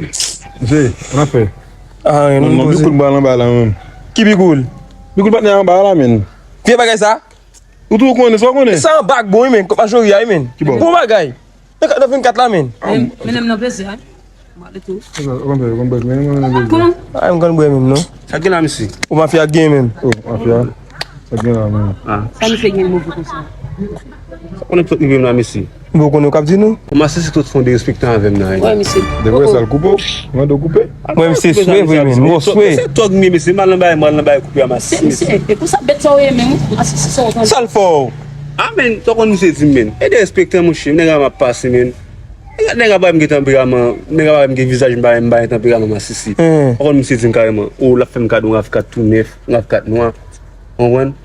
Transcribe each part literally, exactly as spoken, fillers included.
Mesye, ann ap fè. Ah, non, non, non, poze. Bikoul ba anba la, menm. Ki Bikoul? Bikoul patnè anba la, menm. Vye bagay sa? Ou tou konnen, sa w konnen? Sa anba k bon, wi, men. Kòt machori a, wi, men. Ki bò? Bon bagay. Nan kat nan vennkat la, men. Men, men, men, nan plezi, a. M ale tou. Konn bwè, konn bwè, men, men, men, men. Ay, m konn bwè menm, non. Sa gen la, mesye? Ou mafya gen menm. Oh, mafya. Sa gen la, men. Ah. Sa misye gen move konsa? Sa konnen tout rive m la, mesye. Bon, konnen w k ap di nou? Masisi tout fon derespektan avè m nan, wi. Wè, misye. Depi sa l koupe w, mande w koupe. Mwen, misye swe vre, men. Mwen swe. Se tòg m ye, mesye. M al nan bagay, m al nan bagay koupe a Masisi, mesye. Misye, e konsa bèt sa w ye menm, wi. Masisi sa w tande. Sa l fè w? Ah, men, sa w konn misye di m, men. E derespektan, monchè. Nèg la m ap pase, men. Nèg la pa gen tanperaman, nèg la pa gen vizaj, m pa, m pa gen tanperaman Masisi. Ou konn misye di m kareman, o, l ap fè m kado yon avkat tou nèf, yon avkat nwa, konprann?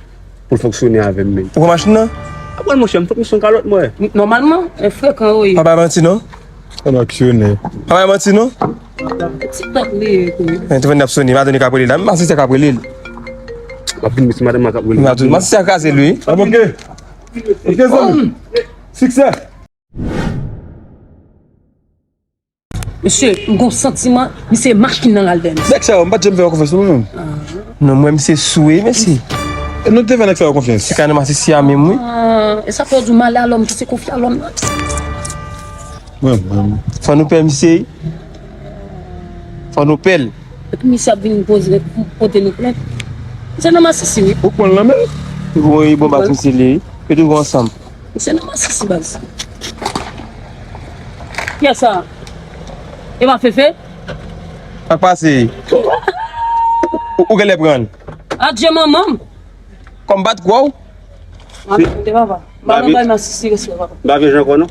Pou l fonksyone avè m, men. Ou pran machin nan? Aprann, monchè, m fout misye yon kalòt, mwen. Nòmalman, e frekan, wi. Pa bay manti, non. An aksyonè. Pa bay manti, non. Ti pèp li ye, wi. Te vin ap sone, madanm li k ap rele la. Masisi k ap rele l. M ap vin, mesye, madanm mwen k ap rele m. Masisi k ap kraze l, wi. Ok. Ok, zanmi. Siksè. Mesye, m gon santiman, misye machin nan l al dèyè misye. Nèg sa yo, m pa t janm fè yo konfyans non, mwen menm. Non, mwen, misye sou, wi, mesye. E nou te fè nèg sa yo konfyans? Se ka nan Masisi a menm, wi. Ah, e sa fè yo di w male a lòm, ki se konfye a lòm nan. Mwen, mwen. Fò nou pè misye. Fò nou pè l. Epi misye ap vin poze, pote nou plent. Misye nan Masisi, wi. Ou pran l nan men l? Wi, bon, baz misye li. Yo toujou ansanm. Misye nan Masisi, baz. Kiyès sa? E pa Fefe? Sa k pase? Ou, ou genlè pran l. Adje manman m. Kòm bat kwè w? Mwen te papa. M pa nan bay Masisi respè, papa. M pa vye jan ankò, non.